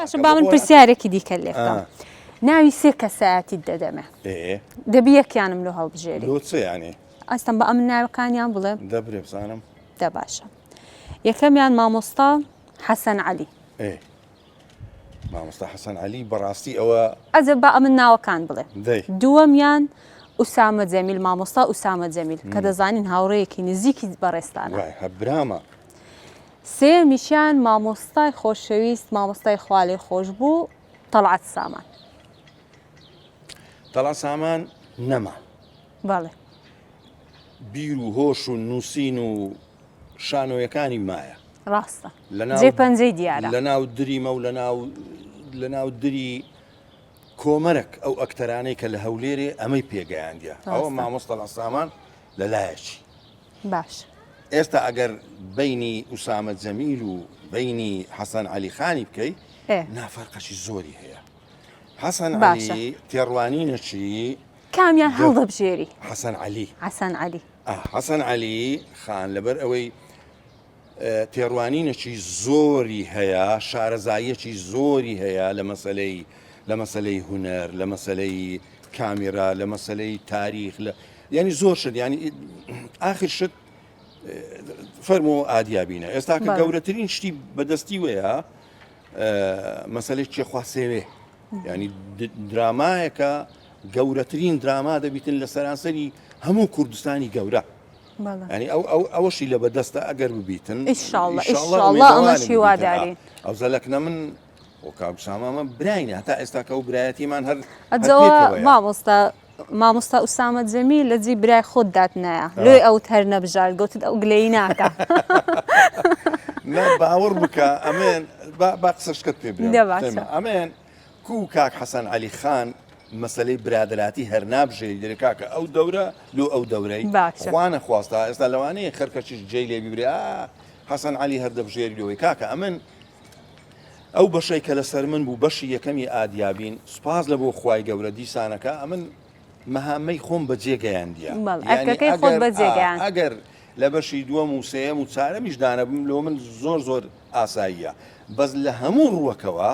باشە با من پرسیارێکی دیکە لێ بکەم ناوی سێ کەسایەتیت دەدەمێ دەبی یەکیانم لۆ هەڵبژێری لۆ چ یانی ئەستم بە ئەمن ناوەکانیان بڵێم دەبرێ بزانم دە باشە یەکەمیان مامۆستا حەسەن عەلی مامۆستا حەسەن عەلی بەڕاستی ئەوە ئەجە با ئەمن ناوەکان بڵێ دووەمیان ئوسامە جەمیل مامۆستا ئوسامە جەمیل کە دەزانین هاوڕێیەکی نزیکی بەڕێستانە برامە سێیەمیشیان مامۆستای خۆشەویست مامۆستای خوالێخۆشبوو تەڵعەت سامان. تەڵعەت سامان نەما. بەڵێ. بیر و هۆش و نووسین و شانۆیەکانی مایە. ڕاستە. جێ پەنجەی دیارە. لە ناو دریمە و لە ناو دری کۆمەرەک ئەو ئەکتەرانەی کە لە هەولێرێ ئەمەی پێگەیاندیە. ئەوە مامۆستا تەڵعەت سامان لە لایەکی. باش. ئێستا ئەگەر بەینی ئوسامە جەمیل و بەینی حەسەن عەلی خانی بکەی نا فەرقەشی زۆری هەیە حەسەن عەلی تێڕوانینەکی کامیان هەڵدەبژێری حەسەن عەلی حەسەن عەلی حەسەن عەلی خان لەبەر ئەوەی تێڕوانینێکی زۆری هەیە شارەزاییەکی زۆری هەیە لە مەسلەی لە مەسلەی هونەر لە مەسلەی کامیرا لە مەسلەی تاریخ لە یانی زۆر شت یانی ئاخر شت فەرمۆ ئادیابینە ئێستا کە گەورەترین شتی بەدەستی وەیە مەسلەی کێخوا سێوێ ینی درامایەکە گەورەترین دراما دەبیتن لە سەرانسەری هەموو کوردستانی گەورە ینی ئەو ئەو ئەوەشی لە بەدەستە ئەگەر ببیتن ئەو زەلەکنە من خۆ کاک ئوسامە ئەمە براینە هەتا ئێستا کە ئەو برایەتیمان هەر ئەجەوە مامۆستا مامۆستا ئوسامە جەمیل لە جی برای خۆت داتنایە لۆی ئەوت هەر نەبژارد گوتت ئەو گلەیی ناکا نا باوەڕ بکە ئەمێن با قسەشکەت پێ برێم ئەمێن کو کاک حەسەن عەلی خان مەسلەی برادراتی هەر نابژێری دەرێ کاکە ئەو دەورە لۆ ئەو دەورەی خوانە خواستا ئێستا لەوانەیە خەرکەشیش جێی لێ بیبرێ حەسەن عەلی هەر دەبژێری لەوەی کاکە ئەمن ئەو بەشەی کە لەسەر من بوو بەشی یەکەمی ئادیابین سوپاس لە بۆ خوای گەورە دیسانەکە ئەمن مەهامەی خۆم بەجێ گەیاندیە ئەرکەکەی خۆت بەجێ گەیاند ئەگەر لە بەشی دووەم و سێیەم و چارەمیش دانەبم لۆ من زۆر زۆر ئاساییە بەس لە هەموو ڕووەکەوە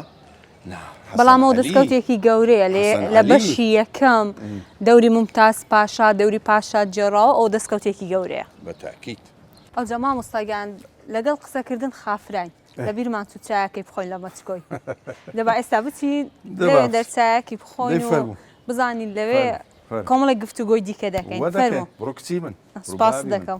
نا حەسەن بەڵام ئەو عەلی دەستکەوتێکی گەورەیە لێ حەسەن لە عەلی بەشی یەکەم دەوری مومتاز پاشا دەوری پاشا گێڕاوە ئەو دەستکەوتێکی گەورەیە. بە تاکید. ئەوجا مامۆستا گیان لەگەڵ قسەکردن خافراین. لە بیرمان چوو چایەکەی بخۆین لە مەچکۆی دەبا ئێستا بچین لەوێ دەرچایەکی بخۆین و بزانین لەوێ کۆمەڵێک گفتوگۆی دیکە دەکەین فەرموو بڕۆ کچی من سپاست دەکەم.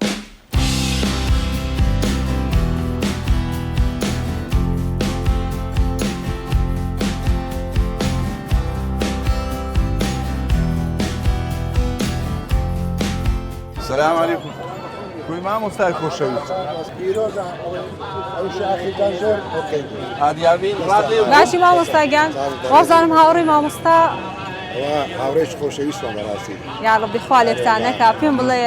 سلام علیکم کوی مامۆستای خۆشەویست باشی مامۆستا گیان وابزانم هاوڕێی مامۆستا هاوڕێش خۆشەویستمان بەڕاستی یاڕەبی خوا لێتان نەکا پێم بڵێ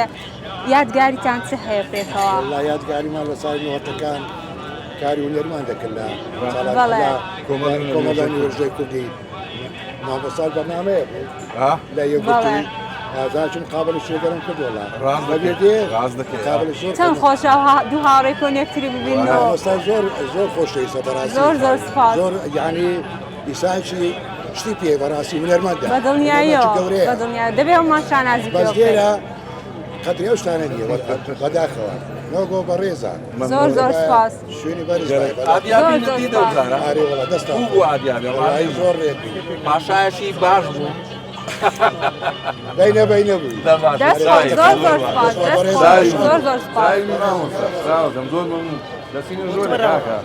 یادگاریتان چ هەیە پێکەوە والله یادگاریمان لە ساڵی نۆتەکان کاری هونەرمان دەکرد لە کۆمەڵانی وەرزەی کوردی مامۆستا بەرنامەیە بوو لە یەکگرتووی ئازاچم قابلی شێگەرم کرد وەڵا ڕاست دەبێت دێ ڕاست دەکەی قابلی زۆر چەند خۆشە دوو هاوڕێی کۆن یەکتری ببینەوە مامۆستا زۆر زۆر خۆشەویستە بەڕاستی زۆر زۆر سپاس زۆر یعنی ئیسانکی شتی پێ بەڕاستی هونەرمەندە بە دڵنیاییەوە بە دڵنیاییەوە دەبێ هەموومان شانازی بەس لێرە قەدری ئەو شتانە نییە بەداخەوە نۆگۆ بەڕێزە زۆر زۆر سپاس شوێنی بەرز ئادیابی نەدیدە و جارە ئارێ وەڵا دەستان بوو بوو ئادیابی وەڵایی زۆر ڕێک بوو پاشایەکی باش بوو بینە بینە بوو دەست خۆش زۆر زۆر سپاس دەست خۆش زۆر زۆر سپاس زۆر ممنون دەچینە ژۆرە کاکە.